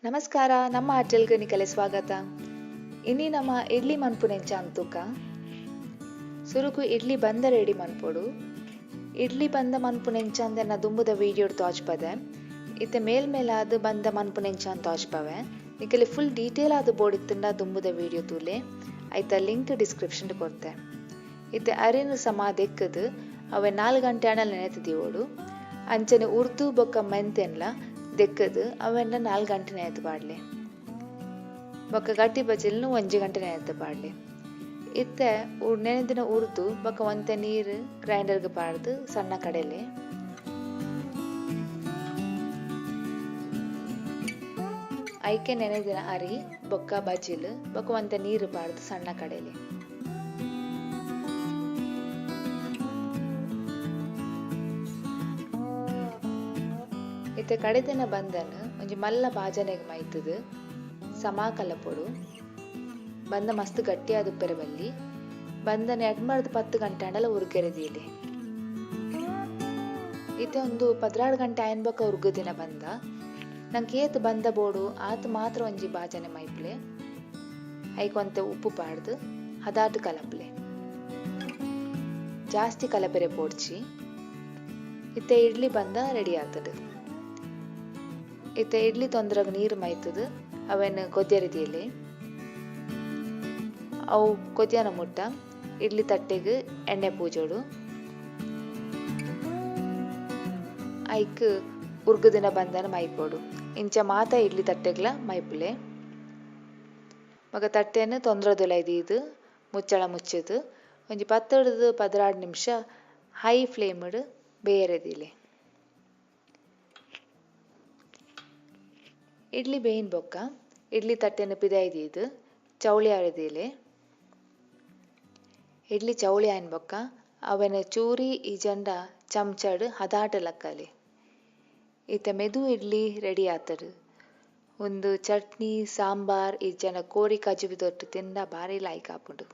ನಮಸ್ಕಾರ, ನಮ್ಮ ಅಟೆಲ್ಗ್ ನಿಕಲೆ ಸ್ವಾಗತ. ಇನಿ ನಮ ಇಡ್ಲಿ ಮನ್ಪುನೆಂಚ ಅಂತುಕ. ಸುರುಕು ಇಡ್ಲಿ ಬಂದ ರೆಡಿ ಮನ್ಪೊಡು. ಇಡ್ಲಿ ಬಂದ ಮನ್ಪುನೆಂಚ ಅಂದೆನ ದುಂಬುದ ವೀಡಿಯೋಡ್ ತೋಜ್ಪದೆ. ಇತ್ತೆ ಮೇಲ್ ಮೇಲಾದ್ ಬಂದ ಮನ್ಪುನೆಂಚ ಅಂದ್ ತೋಜ್ಪವೆ. ನಿಕಲೆ ಫುಲ್ ಡೀಟೇಲ್ ಆದ್ ಬೋಡಿತ್ತುಂಡ ದುಂಬುದ ವೀಡಿಯೋ ತೂಲೆ. ಐತ ಲಿಂಕ್ ಡಿಸ್ಕ್ರಿಪ್ಷನ್ ಕೊರ್ತೆ. ಇತ್ತೆ ಅರಿನ್ ಸಮ ದೆಕ್ಕುದು ಅವೆ 4 ಗಂಟೆ ಆಂಡಲ ನೆನೆತ್ ದೀವೊಡು. ಅಂಚನೆ ಉರ್ದು ಬೊಕ್ಕ ಮೆಂತೆನ್ಲ ದೆಕ್ಕುದು ಅವೆನ್ಲ 4 ಗಂಟೆ ನೆನೆತ್ ಪಾಡ್ಲೆ. ಬೊಕ್ಕ ಗಟ್ಟಿ ಬಜಿಲ್ನ್ 1 ಗಂಟೆ ನೆನೆತ್ ಪಾಡ್ಲೆ. ಇತ್ತೆ ನೆನೆದಿನ ಉರ್ದು ಬೊಕ್ಕ ಒಂತೆ ನೀರ್ ಗ್ರೈಂಡರ್ಗ್ ಪಾಡ್ದ್ ಸಣ್ಣ ಕಡೆಲೆ. ಐಕೆ ನೆನೆದಿನ ಅರಿ ಬೊಕ್ಕ ಬಜಿಲ್ ಬೊಕ್ಕ ಒಂತೆ ನೀರ್ ಪಾಡ್ದ್ ಸಣ್ಣ ಕಡೆಲೆ. ಇತ್ತೆ ಕಡೆದಿನ ಬಂದನ್ ಒಂಜಿ ಮಲ್ಲ ಬಾಜನೆಗ್ ಮೈತುದು ಸಮ ಕಲಪೊಡು. ಬಂದ ಮಸ್ತ್ ಗಟ್ಟಿಯಾದ್ ಉಪ್ಪೆರೆ ಬಲ್ಲಿ. ಬಂದನ್ 8 ರ್ದ್ 10 ಗಂಟೆ ಆಂಡಲ ಉರ್ಗೆರೆ ದೀಲೆ. ಇತ್ತೆ ಉಂದು 12 ಗಂಟೆ ಆಯಿನ ಬೊಕ್ಕ ಉರ್ಗುದಿನ ಬಂದ. ನಂಕ್ ಏತ್ ಬಂದ ಬೋಡು ಆತ್ ಮಾತ್ರ ಒಂಜಿ ಬಾಜನೆ ಮೈಪುಲೆ. ಐಕ್ ಒಂತೆ ಉಪ್ಪು ಪಾಡ್ದ್ ಹದಾಟ್ ಕಲಪುಲೆ. ಜಾಸ್ತಿ ಕಲಪೆರೆ ಬೋಡ್ಚಿ. ಇತ್ತೆ ಇಡ್ಲಿ ಬಂದ ರೆಡಿ ಆತುಂಡು. ಇತ್ತೆ ಇಡ್ಲಿ ತೊಂದ್ರಗ್ ನೀರ್ ಮೈತುದು ಅವೆನ್ ಕೊದ್ಯರೆ ದೀಲೆ. ಅವು ಕೊದ್ಯನ ಮುಟ್ಟ ಇಡ್ಲಿ ತಟ್ಟೆಗ್ ಎಣ್ಣೆ ಪೂಜೊಡು. ಐಕ್ ಉರ್ಗುದಿನ ಬಂದನ್ ಮೈಪೊಡು. ಇಂಚ ಮಾತ ಇಡ್ಲಿ ತಟ್ಟೆಗ್ಲ ಮೈಪುಲೆ. ಬೊಕ ತಟ್ಟೆನ್ ತೊಂದ್ರದುಲೈ ದೀದ್ ಮುಚ್ಚಳ ಮುಚ್ಚುದು ಒಂಜಿ 10 ಡ್ದ್ 12 ನಿಮಿಷ ಹೈ ಫ್ಲೇಮ್ ಡ್ ಬೇಯರೆ ದೀಲೆ. ಇಡ್ಲಿ ಬೇಯಿನ ಬೊಕ್ಕ ಇಡ್ಲಿ ತಟ್ಟೆನ್ ಪಿದಾಯಿ ದೀದ್ ಚೌಳಿ ಆವರೆ ದೀಲೆ. ಇಡ್ಲಿ ಚೌಳಿ ಆಯಿನ ಬೊಕ್ಕ ಅವೆನ್ ಚೂರಿ ಇಜಂಡ ಚಮಚಡ್ ಹದಾಟ್ ಲಕ್ಕಲೆ. ಇತ್ತೆ ಮೆದು ಇಡ್ಲಿ ರೆಡಿ ಆತುಂಡು. ಉಂದು ಚಟ್ನಿ ಸಾಂಬಾರ್ ಇಜ್ಜಂಡ ಕೋರಿ ಕಜಿಪುದೊಟ್ಟು ತಿಂಡ ಬಾರಿ ಲಾಯ್ಕ್ ಆಪುಂಡು.